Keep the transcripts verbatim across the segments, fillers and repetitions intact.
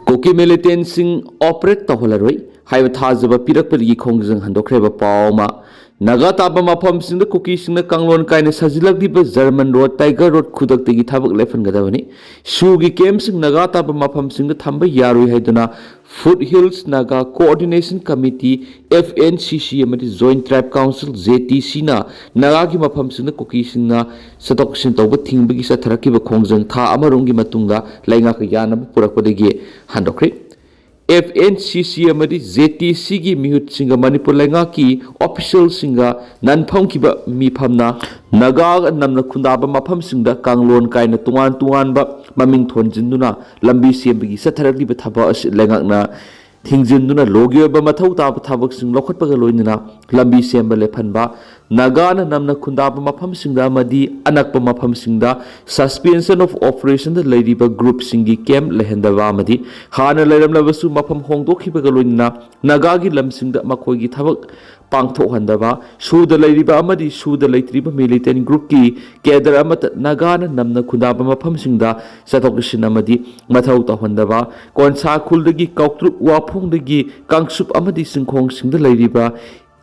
ꯀꯨꯀꯤ ꯃꯤꯂꯤꯇꯦꯟꯁꯤꯡ operate ꯇꯧꯍꯜꯂꯔꯣꯏ ꯍꯥꯏꯕ ꯊꯥꯖꯕ ꯄꯤꯔꯛꯄꯗꯒꯤ ꯈꯣꯡꯖꯪ ꯍꯟꯗꯣꯛꯈ꯭ꯔꯦꯕ ꯄꯥꯎ ꯑꯃ꯫ ꯅꯥꯒꯥ ꯇꯥꯕ ꯃꯐꯝꯁꯤꯡꯗ ꯀꯨꯀꯤꯁꯤꯡꯅ ꯀꯥꯡꯂꯣꯟ ꯀꯥꯏꯅ ꯁꯥꯖꯤꯜꯂꯛꯂꯤꯕ ꯖꯔꯃꯟ ꯔꯣꯗ, ꯇꯥꯏꯒꯔ ꯔꯣꯗ ꯈꯨꯗꯛꯇꯒꯤ ꯊꯕꯛ ꯂꯦꯞꯍꯟꯒꯗꯕꯅꯤ꯫ ꯁꯨꯒꯤ ꯀꯦꯝꯞꯁꯤꯡ ꯅꯥꯒꯥ ꯇꯥꯕ ꯃꯐꯝꯁꯤꯡꯗ ꯊꯝꯕ ꯌꯥꯔꯣꯏ ꯍꯥꯏꯗꯨꯅ foot hills Naga coordination committee, F N C C, ꯑꯃꯗꯤ joint tribal council, J T ꯁꯤꯅ ꯅꯥꯒꯥꯒꯤ ꯃꯐꯝꯁꯤꯡꯗ ꯀꯨꯀꯤꯁꯤꯡꯅ ꯆꯠꯊꯣꯛ ꯆꯠꯁꯤꯟ ꯇꯧꯕ ꯊꯤꯡꯕꯒꯤ ꯆꯠꯊꯔꯛꯈꯤꯕ ꯈꯣꯡꯖꯪ ꯊꯥ ꯑꯃꯔꯣꯝꯒꯤ ꯃꯇꯨꯡꯗ ꯂꯩꯉꯥꯛꯀ ꯌꯥꯅꯕ ꯄꯨꯔꯛꯄꯗꯒꯤ ꯍꯟꯗꯣꯛꯈ꯭ꯔꯦ꯫ ꯑꯦꯐ ꯑꯦꯟ ꯁꯤ ꯁꯤ ꯑꯃꯗꯤ ꯖꯦ ꯇꯤ ꯁꯤꯒꯤ ꯃꯤꯍꯨꯠꯁꯤꯡꯒ ꯃꯅꯤꯄꯨꯔ ꯂꯩꯉꯥꯛꯀꯤ ꯑꯣꯐꯤꯁꯤꯌꯦꯜꯁꯤꯡꯒ ꯅꯟꯐꯝꯈꯤꯕ ꯃꯤꯐꯝꯅ ꯅꯥꯒꯥ ꯅꯝꯅ ꯈꯨꯟꯗꯥꯕ ꯃꯐꯝꯁꯤꯡꯗ ꯀꯥꯡꯂꯣꯟ ꯀꯥꯏꯅ ꯇꯣꯉꯥꯟ ꯇꯣꯉꯥꯟꯕ ꯃꯃꯤꯡ ꯊꯣꯟꯖꯤꯟꯗꯨꯅ ꯂꯝꯕꯤ ꯁꯦꯝꯕꯒꯤ ꯆꯠꯊꯔꯛꯂꯤꯕ ꯊꯕꯛ ꯑꯁꯤ ꯂꯩꯉꯥꯛꯅ ꯊꯤꯡꯖꯤꯟꯗꯨꯅ ꯂꯣꯒꯤ ꯑꯣꯏꯕ ꯃꯊꯧ ꯇꯥꯕ ꯊꯕꯛꯁꯤꯡ ꯂꯧꯈꯠꯄꯒ ꯂꯣꯏꯅꯅ ꯂꯝꯕꯤ ꯁꯦꯝꯕ ꯂꯦꯞꯍꯟꯕ, ꯅꯥꯒꯥꯅ ꯅꯝꯅ ꯈꯨꯟꯗꯥꯕ ꯃꯐꯝꯁꯤꯡꯗ ꯑꯃꯗꯤ ꯑꯅꯛꯄ ꯃꯐꯝꯁꯤꯡꯗ suspension of operationꯗ ꯂꯩꯔꯤꯕ ꯒ꯭ꯔꯨꯞꯁꯤꯡꯒꯤ ꯀꯦꯝꯞ ꯂꯩꯍꯟꯗꯕ ꯑꯃꯗꯤ ꯍꯥꯟꯅ ꯂꯩꯔꯝꯂꯕꯁꯨ ꯃꯐꯝ ꯍꯣꯡꯗꯣꯛꯈꯤꯕꯒ ꯂꯣꯏꯅꯅ ꯅꯥꯒꯥꯒꯤ ꯂꯝꯁꯤꯡꯗ ꯃꯈꯣꯏꯒꯤ ꯊꯕꯛ ꯄꯥꯡꯊꯣꯛꯍꯟꯗꯕ, ꯁꯨꯗ ꯂꯩꯔꯤꯕ ꯑꯃꯗꯤ ꯁꯨꯗ ꯂꯩꯇ꯭ꯔꯤꯕ ꯃꯤꯂꯤꯇꯦꯟ ꯒ꯭ꯔꯨꯞꯀꯤ ꯀꯦꯗꯔ ꯑꯃꯠꯇ ꯅꯥꯒꯥꯅ ꯅꯝꯅ ꯈꯨꯟꯗꯥꯕ ꯃꯐꯝꯁꯤꯡꯗ ꯆꯠꯊꯣꯛ ꯆꯠꯁꯤꯟ ꯑꯃꯗꯤ ꯃꯊꯧ ꯇꯧꯍꯟꯗꯕ, ꯀꯣꯟꯁꯥ ꯈꯨꯜꯗꯒꯤ, ꯀꯥꯎꯇ꯭ꯔꯨꯛ ꯋꯥꯐꯣꯡꯗꯒꯤ, ꯀꯥꯡꯆꯨꯞ ꯑꯃꯗꯤ ꯆꯤꯡꯈꯣꯡꯁꯤꯡꯗ ꯂꯩꯔꯤꯕ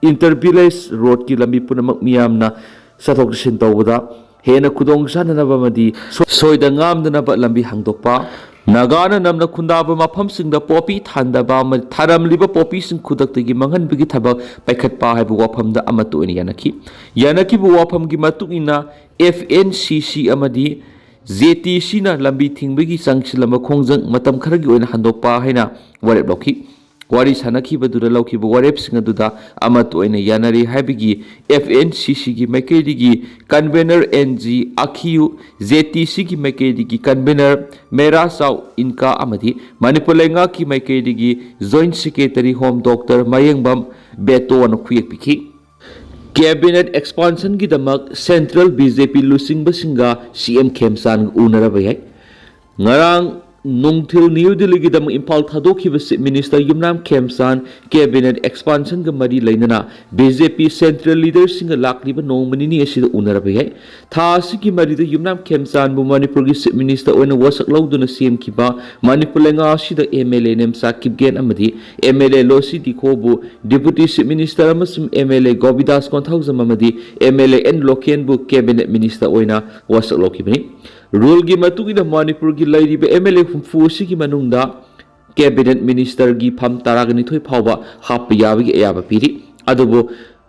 ꯏꯟꯇꯔ ꯚꯤꯂꯦꯖ ꯔꯣꯗꯀꯤ ꯂꯝꯕꯤ ꯄꯨꯝꯅꯃꯛ ꯃꯤꯌꯥꯝꯅ ꯆꯠꯊꯣꯛ ꯆꯠꯁꯤꯟ ꯇꯧꯕꯗ ꯍꯦꯟꯅ ꯈꯨꯗꯣꯡ ꯆꯥꯅꯅꯕ ꯑꯃꯗꯤ ꯁꯣ-, ꯁꯣꯏꯗ ꯉꯥꯝꯗꯅꯕ ꯂꯝꯕꯤ ꯍꯥꯡꯗꯣꯛꯄ, ꯅꯥꯒꯥꯅ ꯅꯝꯅ ꯈꯨꯟꯗꯥꯕ ꯃꯐꯝꯁꯤꯡꯗ ꯄꯣꯄꯤ ꯊꯥꯟꯗꯕ ꯑꯃꯗꯤ ꯊꯥꯔꯝꯂꯤꯕ ꯄꯣꯄꯤꯁꯤꯡ ꯈꯨꯗꯛꯇꯒꯤ ꯃꯥꯡꯍꯟꯕꯒꯤ ꯊꯕꯛ ꯄꯥꯏꯈꯠꯄ ꯍꯥꯏꯕ ꯋꯥꯐꯝꯗ ꯑꯃꯠꯇ ꯑꯣꯏꯅ ꯌꯥꯅꯈꯤ꯫ ꯌꯥꯅꯈꯤꯕ ꯋꯥꯐꯝꯒꯤ ꯃꯇꯨꯡ ꯏꯟꯅ, ꯑꯦꯐ ꯑꯦꯟ ꯁꯤ ꯁꯤ ꯑꯃꯗꯤ ꯖꯦ ꯇꯤ ꯁꯤꯅ ꯂꯝꯕꯤ ꯊꯤꯡꯕꯒꯤ ꯆꯪꯁꯤꯜꯂꯝꯕ ꯈꯣꯡꯖꯪ ꯃꯇꯝ ꯈꯔꯒꯤ ꯑꯣꯏꯅ ꯍꯟꯗꯣꯛꯄ ꯍꯥꯏꯅ ꯋꯥꯔꯦꯞ ꯂꯧꯈꯤ꯫ ꯋꯥꯔꯤ ꯁꯥꯅꯈꯤꯕꯗꯨꯗ ꯂꯧꯈꯤꯕ ꯋꯥꯔꯦꯞꯁꯤꯡ ꯑꯗꯨꯗ ꯑꯃꯠꯇ ꯑꯣꯏꯅ ꯌꯥꯅꯔꯦ ꯍꯥꯏꯕꯒꯤ ꯑꯦꯐ ꯑꯦꯟ ꯁꯤ ꯁꯤꯒꯤ ꯃꯥꯏꯀꯩꯗꯒꯤ ꯀꯟꯚꯦꯅꯔ ꯑꯦꯟ ꯖꯤ ꯑꯈꯤꯌꯨ, ꯖꯦ ꯇꯤ ꯁꯤꯒꯤ ꯃꯥꯏꯀꯩꯗꯒꯤ ꯀꯟꯚꯦꯅꯔ ꯃꯦꯔꯥ ꯆꯥꯎ ꯏꯟꯀꯥ ꯑꯃꯗꯤ ꯃꯅꯤꯄꯨꯔ ꯂꯩꯉꯥꯛꯀꯤ ꯃꯥꯏꯀꯩꯗꯒꯤ ꯖꯣꯏꯟꯠ ꯁꯦꯀ꯭ꯔꯦꯇꯔꯤ ꯍꯣꯝ ꯗꯣꯛꯇꯔ ꯃꯌꯦꯡꯕꯝ ꯕꯦꯇꯣꯅ ꯈꯨꯌꯦꯛ ꯄꯤꯈꯤ꯫ ꯀꯦꯕꯤꯅꯦꯠ ꯑꯦꯛꯁꯄꯥꯟꯁꯟꯒꯤꯗꯃꯛ ꯁꯦꯟꯇ꯭ꯔꯦꯜ ꯕꯤ ꯖꯦ ꯄꯤ ꯂꯨꯆꯤꯡꯕꯁꯤꯡꯒ ꯁꯤ ꯑꯦꯝ ꯈꯦꯝꯆꯥꯟꯒ ꯎꯅꯔꯕ ꯌꯥꯏ꯫ ꯉꯔꯥꯡ ꯅꯨꯡꯊꯤꯜ ꯅ꯭ꯌꯨ ꯗꯤꯜꯂꯤꯒꯤꯗꯃꯛ ꯏꯝꯐꯥꯜ ꯊꯥꯗꯣꯛꯈꯤꯕ ꯆꯤꯐ ꯃꯤꯅꯤꯁꯇꯔ ꯌꯨꯝꯅꯥꯝ ꯈꯦꯝꯆꯥꯟ ꯀꯦꯕꯤꯅꯦꯠ ꯑꯦꯛꯁꯄꯥꯟꯁꯟꯒ ꯃꯔꯤ ꯂꯩꯅꯅ ꯕꯤ ꯖꯦ ꯄꯤ ꯁꯦꯟꯇ꯭ꯔꯦꯜ ꯂꯤꯗꯔꯁꯤꯡꯒ ꯂꯥꯛꯂꯤꯕ ꯅꯣꯡꯃ ꯅꯤꯅꯤ ꯑꯁꯤꯗ ꯎꯅꯔꯕ ꯌꯥꯏ꯫ ꯊꯥ ꯑꯁꯤꯒꯤ ꯃꯔꯤꯗ ꯌꯨꯝꯅꯥꯝ ꯈꯦꯝꯆꯥꯟꯕꯨ ꯃꯅꯤꯄꯨꯔꯒꯤ ꯆꯤꯐ ꯃꯤꯅꯤꯁꯇꯔ ꯑꯣꯏꯅ ꯋꯥꯁꯛ ꯂꯧꯗꯨꯅ ꯁꯦꯝꯈꯤꯕ ꯃꯅꯤꯄꯨꯔ ꯂꯩꯉꯥꯛ ꯑꯁꯤꯗ M L A Nemcha Kipgen ꯑꯃꯗꯤ ꯑꯦꯝ ꯑꯦꯜ ꯑꯦ ꯂꯣꯁꯤ ꯗꯤꯈꯣꯕꯨ ꯗꯤꯄꯨꯇꯤ ꯆꯤꯐ ꯃꯤꯅꯤꯁꯇꯔ ꯑꯃꯁꯨꯡ M L A Govindas Konthoujam ꯑꯃꯗꯤ ꯑꯦꯝ ꯑꯦꯜ ꯑꯦ ꯑꯦꯟ ꯂꯣꯀꯦꯟꯕꯨ ꯀꯦꯕꯤꯅꯦꯠ ꯃꯤꯅꯤꯁꯇꯔ ꯑꯣꯏꯅ ꯋꯥꯁꯛ ꯂꯧꯈꯤꯕꯅꯤ꯫ ꯔꯨꯜꯒꯤ ꯃꯇꯨꯡ ꯏꯟꯅ ꯃꯅꯤꯄꯨꯔꯒꯤ ꯂꯩꯔꯤꯕ ꯑꯦꯝ ꯑꯦꯜ ꯑꯦ ꯍꯨꯝꯐꯨ ꯑꯁꯤꯒꯤ ꯃꯅꯨꯡꯗ ꯀꯦꯕꯤꯅꯦꯠ ꯃꯤꯅꯤꯁꯇꯔꯒꯤ ꯐꯝ ꯇꯔꯥꯒ ꯅꯤꯊꯣꯏ ꯐꯥꯎꯕ ꯍꯥꯞꯄ ꯌꯥꯕꯒꯤ ꯑꯌꯥꯕ ꯄꯤꯔꯤ꯫ ꯑꯗꯨꯕꯨ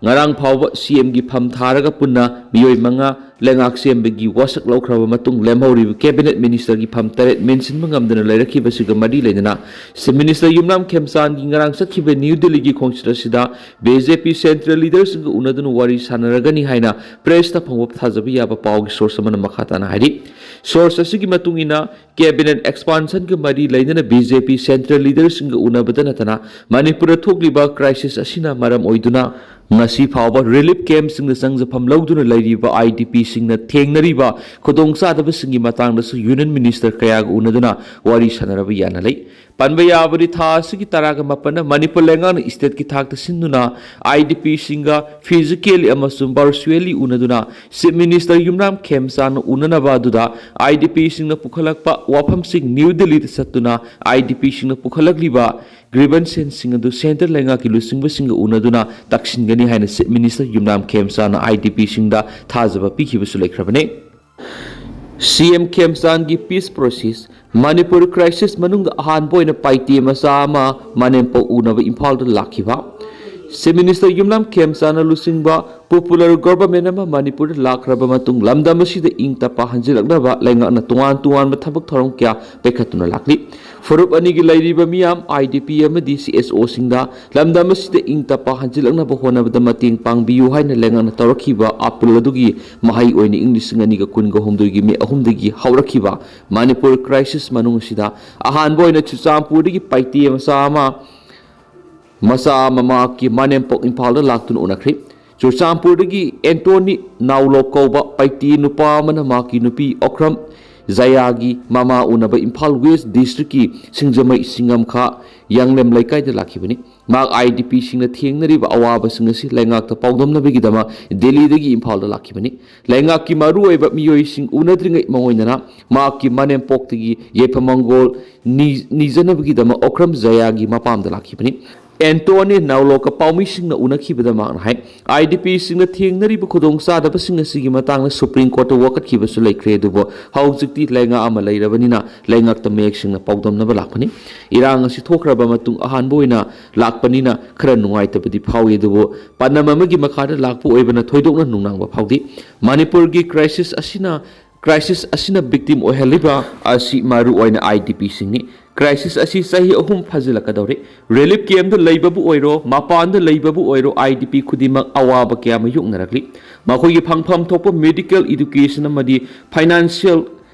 ꯉꯔꯥꯡ ꯐꯥꯎꯕ ꯁꯤ ꯑꯦꯝꯒꯤ ꯐꯝ ꯊꯥꯔꯒ ꯄꯨꯟꯅ ꯃꯤꯑꯣꯏ ꯃꯉꯥ ꯂꯩꯉꯥꯛ ꯁꯦꯝꯕꯒꯤ ꯋꯥꯁꯛ ꯂꯧꯈ꯭ꯔꯕ ꯃꯇꯨꯡ ꯂꯦꯝꯍꯧꯔꯤꯕ ꯀꯦꯕꯤꯅꯦꯠ ꯃꯤꯅꯤꯁꯇꯔꯒꯤ ꯐꯝ ꯇꯔꯦꯠ ꯃꯦꯟꯁꯤꯟꯕ ꯉꯝꯗꯅ ꯂꯩꯔꯛꯈꯤꯕꯁꯤꯒ ꯃꯔꯤ ꯂꯩꯅꯅ ꯆꯤꯐ ꯃꯤꯅꯤꯁꯇꯔ ꯌꯨꯝꯅꯥꯝ ꯈꯦꯝꯆꯥꯟꯒꯤ ꯉꯔꯥꯡ ꯆꯠꯈꯤꯕ ꯅ꯭ꯌꯨ ꯗꯤꯜꯂꯤꯒꯤ ꯈꯣꯡꯆꯠ ꯑꯁꯤꯗ ꯕꯤ ꯖꯦ ꯄꯤ ꯁꯦꯟꯇ꯭ꯔꯦꯜ ꯂꯤꯗꯔꯁꯤꯡꯒ ꯎꯅꯗꯨꯅ ꯋꯥꯔꯤ ꯁꯥꯟꯅꯔꯒꯅꯤ ꯍꯥꯏꯅ ꯄ꯭ꯔꯦꯁꯇ ꯐꯪꯕ ꯊꯥꯖꯕ ꯌꯥꯕ ꯄꯥꯎꯒꯤ ꯁꯣꯔꯁ ꯑꯃꯅ ꯃꯈꯥ ꯇꯥꯅ ꯍꯥꯏꯔꯤ꯫ ꯁꯣꯔꯁ ꯑꯁꯤꯒꯤ ꯃꯇꯨꯡ ꯏꯟꯅ, ꯀꯦꯕꯤꯅꯦꯠ ꯑꯦꯛꯁꯄꯥꯟꯁꯟꯒ ꯃꯔꯤ ꯂꯩꯅꯅ ꯕꯤ ꯖꯦ ꯄꯤ ꯁꯦꯟꯇ꯭ꯔꯦꯜ ꯂꯤꯗꯔꯁꯤꯡꯒ ꯎꯅꯕꯗ ꯅꯠꯇꯅ ꯃꯅꯤꯄꯨꯔꯗ ꯊꯣꯛꯂꯤꯕ ꯀ꯭ꯔꯥꯏꯁꯤꯁ ꯑꯁꯤꯅ ꯃꯔꯝ ꯑꯣꯏꯗꯨꯅ ꯉꯁꯤ ꯐꯥꯎꯕ ꯔꯤꯂꯤꯐ ꯀꯦꯝꯞꯁꯤꯡꯗ ꯆꯪꯖꯐꯝ ꯂꯧꯗꯨꯅ ꯂꯩꯔꯤꯕ ꯑꯥꯏ ꯗꯤ ꯄꯤꯁꯤꯡꯅ ꯊꯦꯡꯅꯔꯤꯕ ꯈꯨꯗꯣꯡꯆꯥꯗꯕꯁꯤꯡꯒꯤ ꯃꯇꯥꯡꯗꯁꯨ ꯌꯨꯅꯤꯌꯟ ꯃꯤꯅꯤꯁꯇꯔ ꯀꯌꯥꯒ ꯎꯅꯗꯨꯅ ꯋꯥꯔꯤ ꯁꯥꯟꯅꯔꯕ ꯌꯥꯅ ꯂꯩ꯫ ꯄꯟꯕ ꯌꯥꯕꯗꯤ, ꯊꯥ ꯑꯁꯤꯒꯤ ꯇꯔꯥꯒ ꯃꯥꯄꯟꯗ ꯃꯅꯤꯄꯨꯔ ꯂꯩꯉꯥꯛꯅ ꯏꯁꯇꯦꯠꯀꯤ ꯊꯥꯛꯇ ꯁꯤꯟꯗꯨꯅ ꯑꯥꯏ ꯗꯤ ꯄꯤꯁꯤꯡꯒ ꯐꯤꯖꯤꯀꯦꯜꯂꯤ ꯑꯃꯁꯨꯡ ꯚꯔꯆꯨꯋꯦꯜꯂꯤ ꯎꯅꯗꯨꯅ ꯆꯤꯐ ꯃꯤꯅꯤꯁꯇꯔ ꯌꯨꯝꯅꯥꯝ ꯈꯦꯝꯆꯥꯟꯅ ꯎꯅꯅꯕ ꯑꯗꯨꯗ ꯑꯥꯏ ꯗꯤ ꯄꯤꯁꯤꯡꯅ ꯄꯨꯈꯠꯂꯛꯄ ꯋꯥꯐꯝꯁꯤꯡ ꯅ꯭ꯌꯨ ꯗꯤꯜꯂꯤꯗ ꯆꯠꯇꯨꯅ ꯑꯥꯏ ꯗꯤ ꯄꯤꯁꯤꯡꯅ ꯄꯨꯈꯠꯂꯛꯂꯤꯕ ꯒ꯭ꯔꯤꯚꯟꯁꯦꯁꯁꯤꯡ ꯑꯗꯨ ꯁꯦꯟꯇꯔ ꯂꯩꯉꯥꯛꯀꯤ ꯂꯨꯆꯤꯡꯕꯁꯤꯡꯒ ꯎꯅꯗꯨꯅ ꯇꯛꯁꯤꯟꯒꯅꯤ ꯍꯥꯏꯅ chief minister Yumnam ꯈꯦꯝꯆꯥꯟꯅ I D ꯄꯤꯁꯤꯡꯗ ꯊꯥꯖꯕ ꯄꯤꯈꯤꯕꯁꯨ ꯂꯩꯈ꯭ꯔꯕꯅꯤ꯫ ꯁꯤ ꯑꯦꯝ ꯈꯦꯝꯆꯥꯟꯒꯤ ꯄꯤꯁ ꯄ꯭ꯔꯣꯁꯦꯁ꯫ ꯃꯅꯤꯄꯨꯔ ꯀ꯭ꯔꯥꯏꯁꯤꯁ ꯃꯅꯨꯡꯗ ꯑꯍꯥꯟꯕ ꯑꯣꯏꯅ ꯄꯥꯏꯇꯦ ꯃꯆꯥ ꯑꯃ ꯃꯅꯦꯝꯄꯣꯛ ꯎꯅꯕ ꯏꯝꯐꯥꯜꯗ ꯂꯥꯛꯈꯤꯕ꯫ ꯆꯤꯐ ꯃꯤꯅꯤꯁꯇꯔ ꯌꯨꯝꯅꯥꯝ ꯈꯦꯝꯆꯥꯟꯅ ꯂꯨꯆꯤꯡꯕ ꯄꯣꯄꯨꯂꯔ ꯒꯣꯚꯔꯟꯃꯦꯟꯠ ꯑꯃ ꯃꯅꯤꯄꯨꯔꯗ ꯂꯥꯛꯈ꯭ꯔꯕ ꯃꯇꯨꯡ ꯂꯝꯗꯝ ꯑꯁꯤꯗ ꯏꯪ ꯇꯞꯄ ꯍꯟꯖꯤꯜꯂꯛꯅꯕ ꯂꯩꯉꯥꯛꯅ ꯇꯣꯉꯥꯟ ꯇꯣꯉꯥꯟꯕ ꯊꯕꯛ ꯊꯧꯔꯝ ꯀꯌꯥ ꯄꯥꯏꯈꯠꯇꯨꯅ ꯂꯥꯛꯂꯤ꯫ ꯐꯨꯔꯨꯞ ꯑꯅꯤꯒꯤ ꯂꯩꯔꯤꯕ ꯃꯤꯌꯥꯝ, ꯑꯥꯏ ꯗꯤ ꯄꯤ ꯑꯃꯗꯤ ꯁꯤ ꯑꯦꯁ ꯑꯣꯁꯤꯡꯗ ꯂꯝꯗꯝ ꯑꯁꯤꯗ ꯏꯪ ꯇꯞꯄ ꯍꯟꯖꯤꯜꯂꯛꯅꯕ ꯍꯣꯠꯅꯕꯗ ꯃꯇꯦꯡ ꯄꯥꯡꯕꯤꯌꯨ ꯍꯥꯏꯅ ꯂꯩꯉꯥꯛꯅ ꯇꯧꯔꯛꯈꯤꯕ ꯑꯥꯄꯤꯜ ꯑꯗꯨꯒꯤ ꯃꯍꯩ ꯑꯣꯏꯅ ꯏꯪ ꯂꯤꯁꯤꯡ ꯑꯅꯤꯒ ꯀꯨꯟꯒ ꯍꯨꯝꯗꯣꯏꯒꯤ ꯃꯦ ꯑꯍꯨꯝꯗꯒꯤ ꯍꯧꯔꯛꯈꯤꯕ ꯃꯅꯤꯄꯨꯔ ꯀ꯭ꯔꯥꯏꯁꯤꯁ ꯃꯅꯨꯡ ꯑꯁꯤꯗ ꯑꯍꯥꯟꯕ ꯑꯣꯏꯅ ꯆꯨꯔꯆꯥꯟꯄꯨꯔꯗꯒꯤ ꯄꯥꯏꯇꯦ ꯃꯆꯥ ꯑꯃ, ꯃꯆꯥ ꯑꯃ ꯃꯍꯥꯛꯀꯤ ꯃꯅꯦꯝꯄꯣꯛ ꯏꯝꯐꯥꯜꯗ ꯂꯥꯛꯇꯨꯅ ꯎꯅꯈ꯭ꯔꯤ꯫ ꯆꯨꯔꯆꯥꯟꯄꯨꯔꯗꯒꯤ ꯑꯦꯟꯇꯣꯅꯤ ꯅꯥꯎꯂꯣ ꯀꯧꯕ ꯄꯥꯏꯇꯦ ꯅꯨꯄꯥ ꯑꯃꯅ ꯃꯍꯥꯛꯀꯤ ꯅꯨꯄꯤ ꯑꯣꯀ꯭ꯔꯝ ꯖꯌꯥꯒꯤ ꯃꯃꯥ ꯎꯅꯕ ꯏꯝꯐꯥꯜ ꯋꯦꯁ ꯗꯤꯁꯇ꯭ꯔꯤꯛꯀꯤ ꯁꯤꯡꯖꯃꯩ ꯁꯤꯡꯉꯝꯈꯥ ꯌꯥꯡꯂꯦꯝ ꯂꯩꯀꯥꯏꯗ ꯂꯥꯛꯈꯤꯕꯅꯤ꯫ ꯃꯍꯥꯛ IDPꯁꯤꯡꯅ ꯊꯦꯡꯅꯔꯤꯕ ꯑꯋꯥꯕꯁꯤꯡ ꯑꯁꯤ ꯂꯩꯉꯥꯛꯇ ꯄꯥꯎꯗꯝꯅꯕꯒꯤꯗꯃꯛ ꯗꯦꯜꯂꯤꯗꯒꯤ ꯏꯝꯐꯥꯜꯗ ꯂꯥꯛꯈꯤꯕꯅꯤ꯫ ꯂꯩꯉꯥꯛꯀꯤ ꯃꯔꯨꯑꯣꯏꯕ ꯃꯤꯑꯣꯏꯁꯤꯡ ꯎꯅꯗ꯭ꯔꯤꯉꯩ ꯃꯉꯣꯏꯗꯅ ꯃꯍꯥꯛꯀꯤ ꯃꯅꯦꯝꯄꯣꯛꯇꯒꯤ ꯌꯥꯏꯐ ꯃꯪꯒꯣꯜ ꯅꯤ-, ꯅꯤꯖꯅꯕꯒꯤꯗꯃꯛ ꯑꯣꯀ꯭ꯔꯝ ꯖꯌꯥꯒꯤ ꯃꯄꯥꯝꯗ ꯂꯥꯛꯈꯤꯕꯅꯤ꯫ ꯑꯦꯟꯇꯣꯅꯤ ꯅꯥꯎꯂꯣꯛꯀ ꯄꯥꯎꯃꯤꯁꯤꯡꯅ ꯎꯅꯈꯤꯕꯗ ꯃꯍꯥꯛꯅ ꯍꯥꯏ, IDPꯁꯤꯡꯅ ꯊꯦꯡꯅꯔꯤꯕ ꯈꯨꯗꯣꯡꯆꯥꯗꯕꯁꯤꯡ ꯑꯁꯤꯒꯤ ꯃꯇꯥꯡꯗ ꯁꯨꯄ꯭ꯔꯤꯝ ꯀꯣꯔꯠꯇ ꯋꯥꯀꯠꯈꯤꯕꯁꯨ ꯂꯩꯈ꯭ꯔꯦ, ꯑꯗꯨꯕꯨ ꯍꯧꯖꯤꯛꯇꯤ ꯂꯩꯉꯥꯛ ꯑꯃ ꯂꯩꯔꯕꯅꯤꯅ ꯂꯩꯉꯥꯛꯇ ꯃꯌꯦꯛ ꯁꯦꯡꯅ ꯄꯥꯎꯗꯝꯅꯕ ꯂꯥꯛꯄꯅꯤ꯫ ꯏꯔꯥꯡ ꯑꯁꯤ ꯊꯣꯛꯈ꯭ꯔꯕ ꯃꯇꯨꯡ ꯑꯍꯥꯟꯕ ꯑꯣꯏꯅ ꯂꯥꯛꯄꯅꯤꯅ ꯈꯔ ꯅꯨꯡꯉꯥꯏꯇꯕꯗꯤ ꯐꯥꯎꯏ, ꯑꯗꯨꯕꯨ ꯄꯥꯟꯗꯝ ꯑꯃꯒꯤ ꯃꯈꯥꯗ ꯂꯥꯛꯄ ꯑꯣꯏꯕꯅ ꯊꯣꯏꯗꯣꯛꯅ ꯅꯨꯡꯅꯥꯡꯕ ꯐꯥꯎꯗꯦ꯫ ꯃꯅꯤꯄꯨꯔꯒꯤ crisis ꯑꯁꯤꯅ crisis ꯑꯁꯤꯅ victim ꯑꯣꯏꯍꯜꯂꯤꯕ ꯑꯁꯤ ꯃꯔꯨꯑꯣꯏꯅ IDPꯁꯤꯡꯅꯤ꯫ Crisis ꯑꯁꯤ ꯆꯍꯤ ꯑꯍꯨꯝ ꯐꯥꯖꯤꯜꯂꯛꯀꯗꯧꯔꯦ꯫ ꯔꯤꯂꯤꯐ ꯀꯦꯝꯞꯇ ꯂꯩꯕꯕꯨ ꯑꯣꯏꯔꯣ, ꯃꯄꯥꯟꯗ ꯂꯩꯕꯕꯨ ꯑꯣꯏꯔꯣ, IDP ꯈꯨꯗꯤꯡꯃꯛ ꯑꯋꯥꯕ ꯀꯌꯥ ꯃꯥꯌꯣꯛꯅꯔꯛꯂꯤ꯫ ꯃꯈꯣꯏꯒꯤ ꯐꯪꯐꯝ ꯊꯣꯛꯄ medical, education ꯑꯃꯗꯤ financial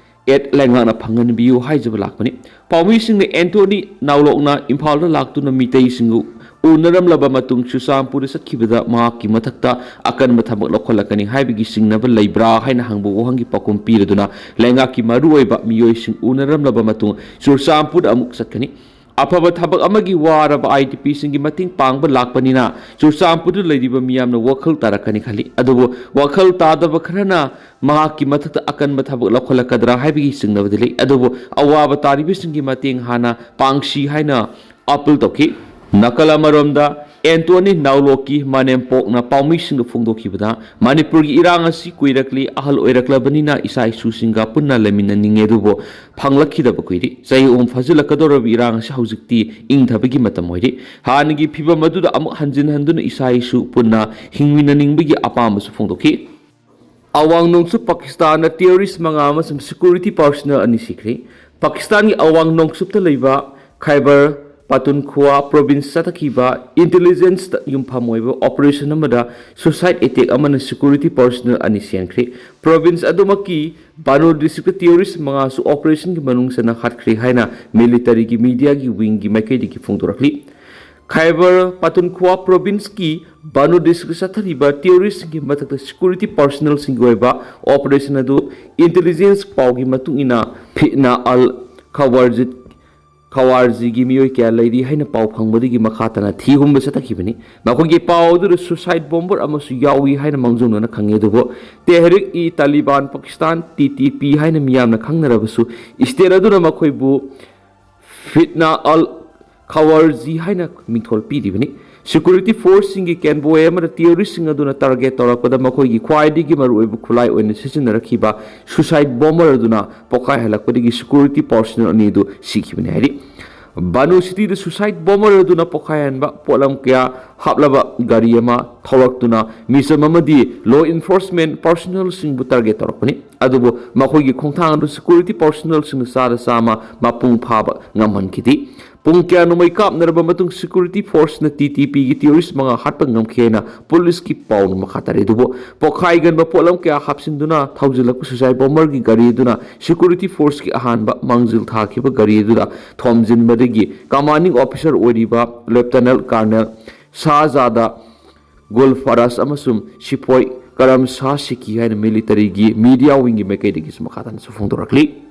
aid ꯂꯩꯉꯥꯛꯅ ꯐꯪꯍꯟꯕꯤꯌꯨ ꯍꯥꯏꯖꯕ ꯂꯥꯛꯄꯅꯤ꯫ ꯄꯥꯎꯃꯤꯁꯤꯡꯅ ꯑꯦꯟꯇꯣꯅꯤ ꯅꯥꯎꯂꯣꯛꯅ ꯏꯝꯐꯥꯜꯗ ꯂꯥꯛꯇꯨꯅ ꯃꯤꯇꯩꯁꯤꯡꯕꯨ ꯎꯅꯔꯝꯂꯕ ꯃꯇꯨꯡ ꯆꯨꯔꯆꯥꯟꯄꯨꯔꯗ ꯆꯠꯈꯤꯕꯗ ꯃꯍꯥꯛꯀꯤ ꯃꯊꯛꯇ ꯑꯀꯟꯕ ꯊꯕꯛ ꯂꯧꯈꯠꯂꯛꯀꯅꯤ ꯍꯥꯏꯕꯒꯤ ꯆꯤꯡꯅꯕ ꯂꯩꯕ꯭ꯔꯥ ꯍꯥꯏꯅ ꯍꯪꯕ ꯋꯥꯍꯪꯒꯤ ꯄꯥꯎꯈꯨꯝ ꯄꯤꯔꯗꯨꯅ ꯂꯩꯉꯥꯛꯀꯤ ꯃꯔꯨꯑꯣꯏꯕ ꯃꯤꯑꯣꯏꯁꯤꯡ ꯎꯅꯔꯝꯂꯕ ꯃꯇꯨꯡ ꯆꯨꯔꯆꯥꯟꯄꯨꯔꯗ ꯑꯃꯨꯛ ꯆꯠꯀꯅꯤ꯫ ꯑꯐꯕ ꯊꯕꯛ ꯑꯃꯒꯤ ꯋꯥꯔꯕ IDPꯁꯤꯡꯒꯤ ꯃꯇꯦꯡ ꯄꯥꯡꯕ ꯂꯥꯛꯄꯅꯤꯅ ꯆꯨꯔꯆꯥꯟꯄꯨꯔꯗ ꯂꯩꯔꯤꯕ ꯃꯤꯌꯥꯝꯅ ꯋꯥꯈꯜ ꯇꯥꯔꯛꯀꯅꯤ ꯈꯜꯂꯤ꯫ ꯑꯗꯨꯕꯨ ꯋꯥꯈꯜ ꯇꯥꯗꯕ ꯈꯔꯅ ꯃꯍꯥꯛꯀꯤ ꯃꯊꯛꯇ ꯑꯀꯟꯕ ꯊꯕꯛ ꯂꯧꯈꯠꯂꯛꯀꯗ꯭ꯔꯥ ꯍꯥꯏꯕꯒꯤ ꯆꯤꯡꯅꯕꯗꯤ ꯂꯩ꯫ ꯑꯗꯨꯕꯨ ꯑꯋꯥꯕ ꯇꯥꯔꯤꯕꯁꯤꯡꯒꯤ ꯃꯇꯦꯡ ꯍꯥꯟꯅ ꯄꯥꯡꯁꯤ ꯍꯥꯏꯅ appeal ꯇꯧꯈꯤ꯫ ꯅꯥꯀꯜ ꯑꯃꯔꯣꯝꯗ, ꯑꯦꯟꯇꯣꯅꯤ ꯅꯥꯎꯂꯣꯛꯀꯤ ꯃꯅꯦꯝꯄꯣꯛꯅ ꯄꯥꯎꯃꯤꯁꯤꯡꯗ ꯐꯣꯡꯗꯣꯛꯈꯤꯕꯗ, ꯃꯅꯤꯄꯨꯔꯒꯤ ꯏꯔꯥꯡ ꯑꯁꯤ ꯀꯨꯏꯔꯛꯂꯤ, ꯑꯍꯜ ꯑꯣꯏꯔꯛꯂꯕꯅꯤꯅ ꯏꯆꯥ ꯏꯁꯨꯁꯤꯡꯒ ꯄꯨꯟꯅ ꯂꯩꯃꯤꯟꯅꯅꯤꯡꯉꯦ, ꯑꯗꯨꯕꯨ ꯐꯪꯂꯛꯈꯤꯗꯕ ꯀꯨꯏꯔꯦ꯫ ꯆꯍꯤ ꯑꯍꯨꯝ ꯐꯥꯖꯤꯜꯂꯛꯀꯗꯧꯔꯕ ꯏꯔꯥꯡ ꯑꯁꯤ ꯍꯧꯖꯤꯛꯇꯤ ꯏꯪꯊꯕꯒꯤ ꯃꯇꯝ ꯑꯣꯏꯔꯦ꯫ ꯍꯥꯟꯅꯒꯤ ꯐꯤꯕꯝ ꯑꯗꯨꯗ ꯑꯃꯨꯛ ꯍꯟꯖꯤꯟ ꯍꯟꯗꯨꯅ ꯏꯆꯥ ꯏꯁꯨ ꯄꯨꯟꯅ ꯍꯤꯡꯃꯤꯟꯅꯅꯤꯡꯕꯒꯤ ꯑꯄꯥꯝꯕꯁꯨ ꯐꯣꯡꯗꯣꯛꯈꯤ꯫ ꯑꯋꯥꯡ ꯅꯣꯡꯆꯨꯞ ꯄꯥꯀꯤꯁꯇꯥꯟꯗ terrorist ꯃꯉꯥ ꯑꯃꯁꯨꯡ security personnel ꯑꯅꯤ ꯁꯤꯈ꯭ꯔꯦ꯫ ꯄꯥꯀꯤꯁꯇꯥꯟꯒꯤ ꯑꯋꯥꯡ ꯅꯣꯡꯆꯨꯞꯇ ꯂꯩꯕ ꯈꯥꯏꯕꯔ ꯄꯥꯇꯨꯟꯈ꯭ꯋꯥ province ꯆꯠꯊꯈꯤꯕ intelligenceꯇ ꯌꯨꯝꯐꯝ ꯑꯣꯏꯕ operation ꯑꯃꯗ suicide attack ꯑꯃꯅ security personnel ꯑꯅꯤ ꯁꯤꯍꯟꯈ꯭ꯔꯦ꯫ Province ꯑꯗꯨꯃꯛꯀꯤ ꯕꯥꯅꯣ districtꯇ terrorist ꯃꯉꯥꯁꯨ operationꯒꯤ ꯃꯅꯨꯡ ꯆꯟꯅ ꯍꯥꯠꯈ꯭ꯔꯦ ꯍꯥꯏꯅ militaryꯒꯤ mediaꯒꯤ wingꯒꯤ ꯃꯥꯏꯀꯩꯗꯒꯤ ꯐꯣꯡꯗꯣꯔꯛꯂꯤ꯫ ꯈꯥꯏꯕꯔ ꯄꯥꯇꯨꯟꯈ꯭ꯋꯥ ꯄ꯭ꯔꯣꯚꯤꯟꯁꯀꯤ ꯕꯥꯅꯨ ꯗꯤꯁꯇ꯭ꯔꯤꯛꯇ ꯆꯠꯊꯔꯤꯕ ꯇꯦꯔꯣꯔꯤꯁꯁꯤꯡꯒꯤ ꯃꯊꯛꯇ ꯁꯦꯀ꯭ꯌꯨꯔꯤꯇꯤ ꯄꯥꯔꯁꯣꯅꯦꯜꯁꯤꯡꯒꯤ ꯑꯣꯏꯕ ꯑꯣꯄꯔꯦꯁꯟ ꯑꯗꯨ ꯏꯟꯇꯦꯂꯤꯖꯦꯟꯁ ꯄꯥꯎꯒꯤ ꯃꯇꯨꯡ ꯏꯟꯅ ꯐꯤꯠꯅꯥ ꯑꯜ ꯈꯋꯥꯔꯖꯤꯠ ꯈꯋꯥꯔꯖꯤꯒꯤ ꯃꯤꯑꯣꯏ ꯀꯌꯥ ꯂꯩꯔꯤ ꯍꯥꯏꯅ ꯄꯥꯎ ꯐꯪꯕꯗꯒꯤ ꯃꯈꯥ ꯇꯥꯅ ꯊꯤ ꯍꯨꯝꯕ ꯆꯠꯊꯈꯤꯕꯅꯤ꯫ ꯃꯈꯣꯏꯒꯤ ꯄꯥꯎ ꯑꯗꯨꯗ ꯁꯨꯁꯥꯏꯠ ꯕꯣꯝꯕꯔ ꯑꯃꯁꯨ ꯌꯥꯎꯏ ꯍꯥꯏꯅ ꯃꯥꯡꯖꯧꯅꯅ ꯈꯪꯉꯤ꯫ ꯑꯗꯨꯕꯨ ꯇꯦꯍꯔꯤꯛ E ꯇꯥꯂꯤꯕꯥꯟ Pakistan, T T P ꯍꯥꯏꯅ ꯃꯤꯌꯥꯝꯅ ꯈꯪꯅꯔꯕꯁꯨ, ꯏꯁꯇꯦꯠ ꯑꯗꯨꯅ ꯃꯈꯣꯏꯕꯨ ꯐꯤꯠꯅꯥ ꯑꯜ ꯈꯋꯥꯔꯖꯤ ꯍꯥꯏꯅ ꯃꯤꯡꯊꯣꯜ ꯄꯤꯔꯤꯕꯅꯤ꯫ ꯁꯦꯀ꯭ꯌꯨꯔꯤꯇꯤ ꯐꯣꯔꯁꯁꯤꯡꯒꯤ ꯀꯦꯟꯕꯣꯏ ꯑꯃꯗ ꯇꯦꯔꯣꯔꯤꯁꯁꯤꯡ ꯑꯗꯨꯅ ꯇꯥꯔꯒꯦꯠ ꯇꯧꯔꯛꯄꯗ ꯃꯈꯣꯏꯒꯤ ꯈ꯭ꯋꯥꯏꯗꯒꯤ ꯃꯔꯨꯑꯣꯏꯕ ꯈꯨꯠꯂꯥꯏ ꯑꯣꯏꯅ ꯁꯤꯖꯤꯟꯅꯔꯛꯈꯤꯕ ꯁꯨꯁꯥꯏꯠ ꯕꯣꯝꯕꯔ ꯑꯗꯨꯅ ꯄꯣꯈꯥꯏꯍꯜꯂꯛꯄꯗꯒꯤ ꯁꯦꯀ꯭ꯌꯨꯔꯤꯇꯤ ꯄꯥꯔꯁꯣꯅꯦꯜ ꯑꯅꯤ ꯑꯗꯨ ꯁꯤꯈꯤꯕꯅꯤ ꯍꯥꯏꯔꯤ꯫ ꯕꯥꯅꯨ ꯁꯤꯇꯤꯗ ꯁꯨꯁꯥꯏꯠ ꯕꯣꯝꯕꯔ ꯑꯗꯨꯅ ꯄꯣꯈꯥꯏꯍꯟꯕ ꯄꯣꯠꯂꯝ ꯀꯌꯥ ꯍꯥꯞꯂꯕ ꯒꯥꯔꯤ ꯑꯃ ꯊꯧꯔꯛꯇꯨꯅ ꯃꯤꯆꯝ ꯑꯃꯗꯤ ꯂꯣ ꯏꯟꯐꯣꯔꯁꯃꯦꯟ ꯄꯥꯔꯁꯣꯅꯦꯜꯁꯤꯡꯕꯨ ꯇꯥꯔꯒꯦꯠ ꯇꯧꯔꯛꯄꯅꯤ꯫ ꯑꯗꯨꯕꯨ ꯃꯈꯣꯏꯒꯤ ꯈꯣꯡꯊꯥꯡ ꯑꯗꯨ ꯁꯦꯀ꯭ꯌꯨꯔꯤꯇꯤ ꯄꯥꯔꯁꯣꯅꯦꯜꯁꯤꯡꯅ ꯆꯥꯗ ꯆꯥꯝꯃ ꯃꯄꯨꯡ ꯐꯥꯕ ꯉꯝꯍꯟꯈꯤꯗꯦ꯫ ꯄꯨꯡ ꯀꯌꯥ ꯅꯣꯡꯃꯩ ꯀꯥꯞꯅꯔꯕ ꯃꯇꯨꯡ ꯁꯦꯀ꯭ꯌꯨꯔꯤꯇꯤ ꯐꯣꯔꯁꯅ ꯇꯤ ꯇꯤ ꯄꯤꯒꯤ ꯇꯦꯔꯣꯔꯤꯁ ꯃꯉꯥ ꯍꯥꯠꯄ ꯉꯝꯈꯤ ꯍꯥꯏꯅ ꯄꯨꯂꯤꯁꯀꯤ ꯄꯥꯎꯅ ꯃꯈꯥ ꯇꯥꯔꯤ꯫ ꯑꯗꯨꯕꯨ ꯄꯣꯈꯥꯏꯒꯟꯕ ꯄꯣꯠꯂꯝ ꯀꯌꯥ ꯍꯥꯞꯆꯤꯟꯗꯨꯅ ꯊꯧꯖꯤꯜꯂꯛꯄ ꯁꯨꯁꯥꯏꯠ ꯕꯣꯝꯕꯔꯒꯤ ꯒꯥꯔꯤ ꯑꯗꯨꯅ ꯁꯦꯀ꯭ꯌꯨꯔꯤꯇꯤ ꯐꯣꯔꯁꯀꯤ ꯑꯍꯥꯟꯕ ꯃꯥꯡꯖꯤꯜ ꯊꯥꯈꯤꯕ ꯒꯥꯔꯤ ꯑꯗꯨꯗ ꯊꯣꯝꯖꯤꯟꯕꯗꯒꯤ ꯀꯃꯥꯟꯗꯤꯡ ꯑꯣꯐꯤꯁꯔ ꯑꯣꯏꯔꯤꯕ ꯂꯦꯐꯇꯅꯦꯟ ꯀꯔꯅꯦꯜ ꯁꯥꯍꯖꯥꯗ ꯒꯨꯜꯐꯔꯥꯖ ꯑꯃꯁꯨꯡ ꯁꯤꯄꯣꯏ ꯀꯔꯝ ꯁꯥꯍ ꯁꯤꯈꯤ ꯍꯥꯏꯅ ꯃꯤꯂꯤꯇꯔꯤꯒꯤ ꯃꯤꯗꯤꯌꯥ ꯋꯤꯡꯒꯤ ꯃꯥꯏꯀꯩꯗꯒꯤꯁꯨ ꯃꯈꯥ ꯇꯥꯅꯁꯨ ꯐꯣꯡꯗꯣꯔꯛꯂꯤ꯫